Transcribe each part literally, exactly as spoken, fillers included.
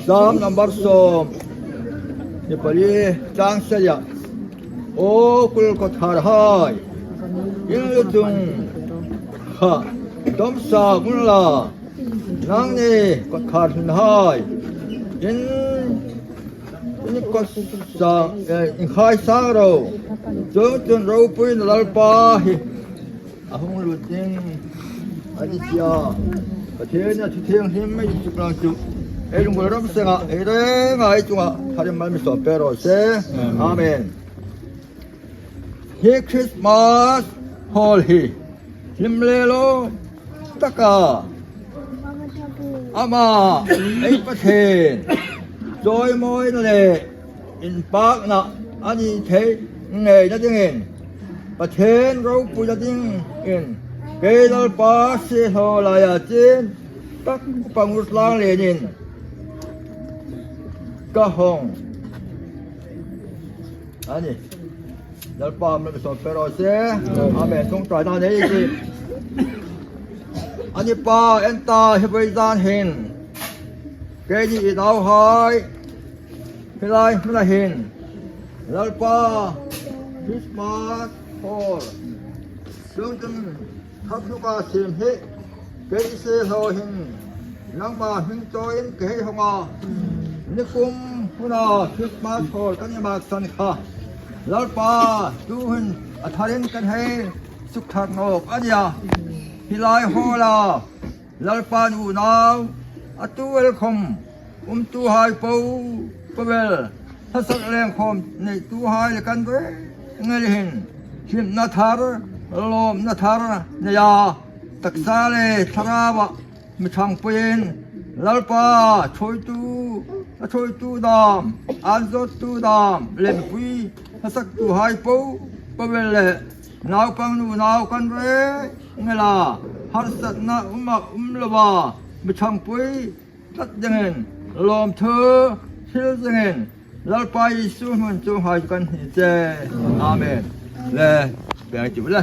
Sam number sawm hni pali, chang sari. Aw kul kawtkhar hai, in lu chung kha dawm sa unla, nangni kawtkhar hni hai in, in kawt sa, eh, in khai sang ro. Chuongchun ropuina Lalpa hi a hung lut ding a ni sia. Pathien a thu thienghlim mi suklang chu ei lungril ram senga, ei renga, ei chunga tharin mal mi sawm pek raw se. Amen. Hi Christmas hawl hi hlim le lawm taka ama ei Pathien chawimawina le inpakna a ni thei ngeina dingin, Pathien ropuina dingin kei Lalpa siehlaw laia chin tak pang u tlang lenin ka hawng a nih. Lalpa mal mi sawm pek raw se. Amen. Ṭawngṭaina nei ei tih. A ni pa, en ta, hi vawi zan hin keini i nauhai hi lai hmuna hin Lalpa Christmas hawl, chuongchun thar hnuka siem hi kei siehlaw hin nangma hming chawiin ka hei hawng a. Nikum huna Christmas hawl kan inmaksan kha Lalpa, tuhin a tharin kan hei sukthar nawk a nih a. Hi lai hawla Lalpa unau a tu el khom umtuhai po po el, hla sak leng khom neituhai le kan reng el hin hlimna thar, lawmna thar neia, taksa le thlarauva mi ṭhangpuiin Lalpa, ṭhuoitu, a ṭhuoitu dam, an zawttu dam, le mipui hla saktuhai po po el le naupang unau kan reng el a, harsatna um a um loa mi ṭhangpui tlat dingin lawmthu hril dingin Lalpa Isu hmingin chuonghai kan hni che. Amen. Le, beng ti la.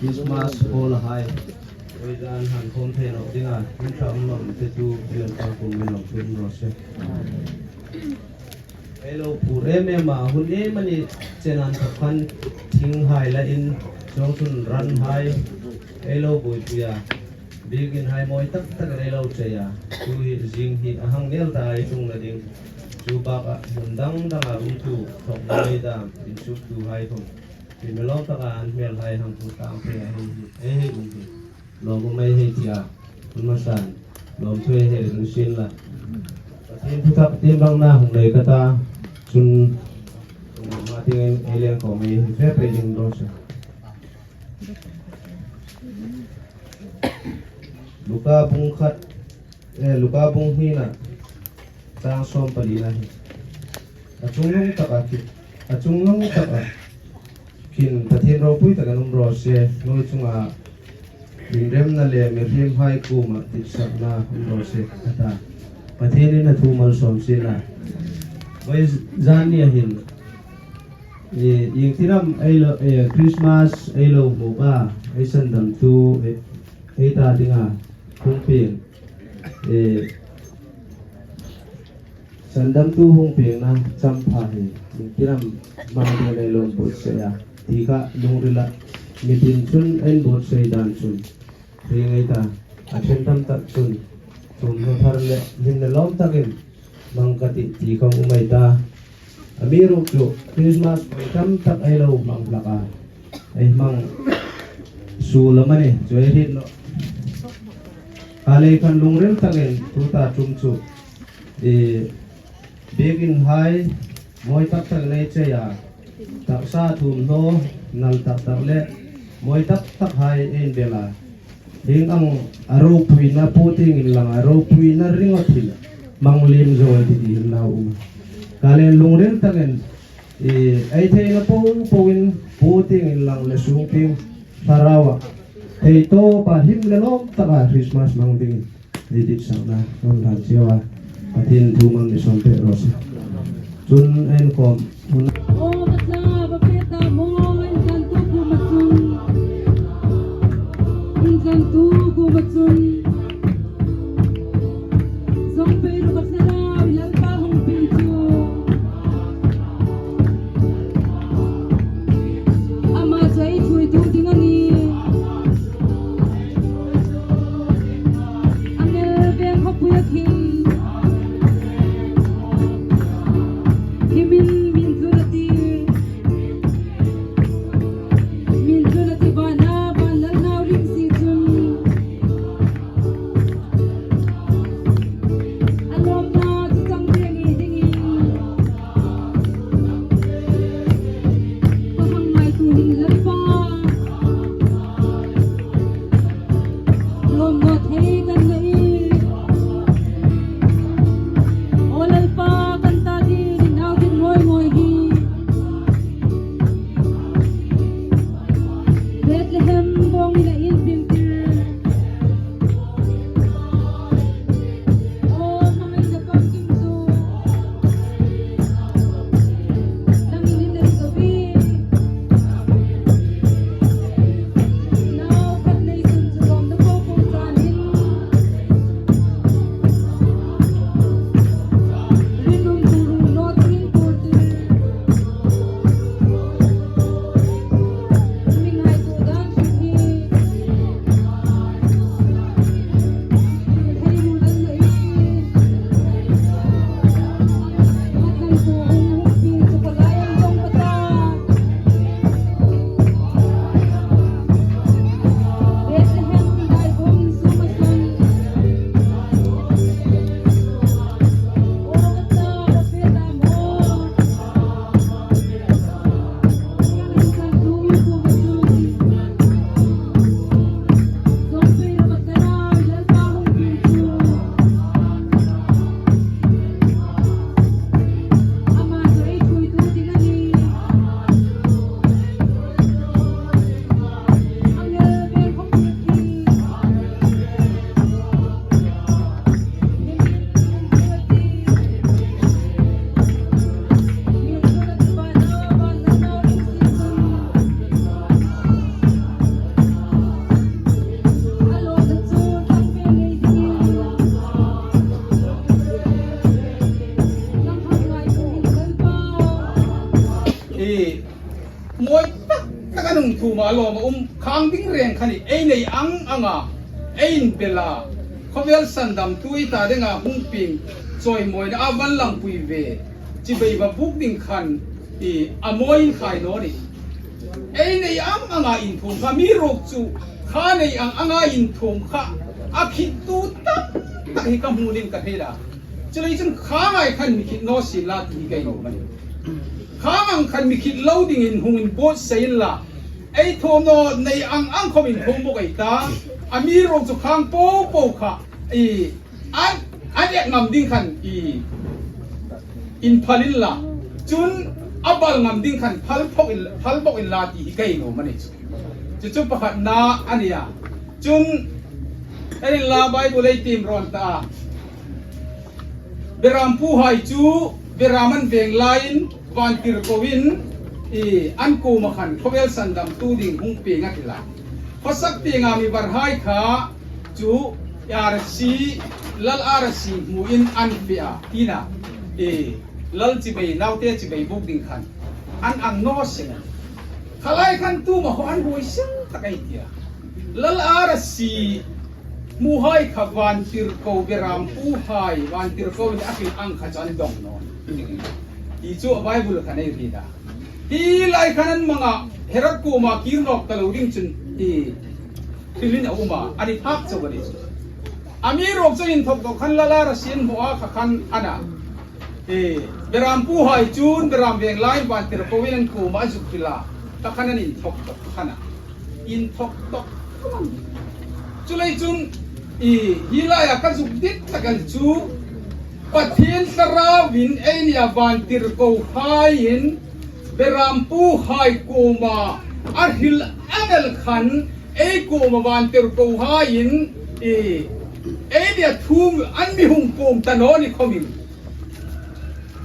Christmas hawl hai, ei dan han khom thei nawk dinga, hun ṭha um lawm te tu, pian pa kum mi lawm tum raw se. Ei lo phur em em a, hun em a ni chen an thawk khan thinghai la in, chuongchun ranhai ei lo buoipui a, biekinhai mawi tak tak ei lo chei a, tu hi zing hi a hang nel ta ei tlungna ding. Chu bakah hun dang danga umtu, thawkna nei dam, inchuktuhai khom mi lawm taka an hmelhai hang phur tang phei a hei hi, ei hei um hi. Lawmum ei hei tia, hun hmasan lawmthu ei hei ring sien la. Pathien thu tak tiem bang na hung nei ka ta, chun ma tieng ei leng khom ei hei fe pe ding raw se. Luka bung khat, eh, Luka bung hnina, chang sawm palina hi. A chungnung taka khi, a chungnung taka khin Pathien ropui takin um raw se, hnuoi chunga inremna le mihriemhai kuoma ditsakna um raw se, a ta. Pathienin a thu malsawm sien la. Vawi zan nia hin, eh, iengtin am ei lo, eh, Christmas ei lo hmu a, ei sandamtu, eh, ei ta dinga hung pieng, eh, sandamtu hung piengna champha hi iengtin am hmang dingin ei lo buotsai a, ti kha lungrila mi tin chun ei buotsai dan chun hre ngei ta, a ṭhen tam tak chun thuomhnaw thar le hlimna lawm takin hmang ka tih ti khom um ei ta. Amiruokchu Christmas pawi tam tak ei lo hmang hlak a, ei hmang suol am a ni chu ei hriet nawh. A lei khan lungril takin tuta ṭum chu, eh, biekinhai mawi tak takin ei chei a, Taksa thum hnaw, nal tak tak le mawi tak tak hai ei inbel a. Hieng ang a ropuina pu tieng inlang a ropuina ringawt hin hmang liem zo ei ti ti hin nau um. Ka le lungril takin, i, ei theina po po in pu tieng inlang le sung tieng thlarau a thei tawpa him le lawm taka Christmas hmang dingin ei ditsakna hung hlan cheu a, Pathien thu hmang ni sawm pek raw se. Chun ei inkhawm hun. Aw, ka tla, va fe ta maw, inzantu kuoma chun. Inzantu kuoma chun. Zawng pei ro ka tla, Lalpa hung pei chu. Ama chu ei ṭhuoitu ding a nih. Angel veng khawpuia khin. Himin min tlun a ti. Min tlun a ti vana, van lal nau ring si chun. A lawmna chu chang ve ngei dingin. Ka hang ngaituo hin Lalpa. Lawmnaw thei kan nei. Aw Lalpa kan ta dingin nau ding mawi mawi hi. Bethlehem bawngin a inpingtir. I, mawi tak tak a nung thuma lawm a um khang ding reng kha ni, ei nei ang anga, ei inbela, khawvel sandamtu ei ta dinga hung pieng, chawimawina a van langpui ve, chibai va buk ding khan, i, a mawi khai naw ni. Ei nei ang anga inthuom kha, mi ruok chu, kha nei ang anga inthuom kha, a khittu tam tak hi ka hmu ning ka hre la. Chuleiin chun khang ai khan mi khit naw si la ti hi ka nuom a nih. Khang ang khan mi khit lo dingin hung inbuotsai inla. Ei thuomnaw nei ang ang khawm inthuom bawk ei ta. A mi ruok chu khang po po kha. I, an, an ek ngam ding khan i, inphal inla. Chun a bal ngam ding khan phal bawk in, phal bawk inla ti hi ka nuom a nih chu. Chu chu pakhatna a nih a. Chun, ei inla Bible ei tiem rawn ta a. Berampuhai chu, beram an veng laiin, vantirkoin, i, an kuoma khan, khawvel sandamtu ding hung pieng a ti la. Khawsak tienga mi varhai kha, chu, arasi, lal arasi hmuin an fe a, tina, i, lal chibai, naute chibai buk ding khan, an ang naw seng a. Khalai khan tuma ho an buoi seng tak ei tia. Lal arasi hmuhai kha vantirko berampuhai, vantirko in a hril ang kha chu an dong naw. Ti chu a Bible khan ei hriet a. Hi lai khan an manga Herod kuoma kir nawk ta lo ding chun i hrilin a um a, a ni phak chau a ni chu. A mi ruok chu inthok dawk khan lal arasi an hmu a kha khan a na. E, Berampuhai chun Beram Veng lai vantirkoin an kuoma a zuk hril a, ta khan an inthok tawk khan a. Inthok tawk khan. Chuleiin chun, e, hi laia ka zuk dit tak el chu, Pathien Thlarauvin eini a vantirkohaiin Berampuhai kuoma a hril ang el khan, ei kuoma vantirkohaiin, e, eini a thu an mi hung kuom ta naw ni khomin,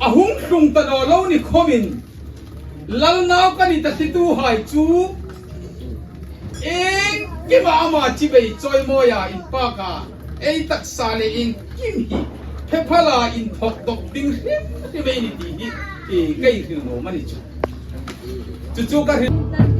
a hung tlung ta naw lo ni khomin, Lal nau ka ni ta tituhai chu, iengkima ama chibai chawimawia inpaka, ei taksa le iengkim hi phephal a inthok tawk ding hrim hrim ei ni ti hi, e, ka hril nuom a ni chu. Chu chu ka hril.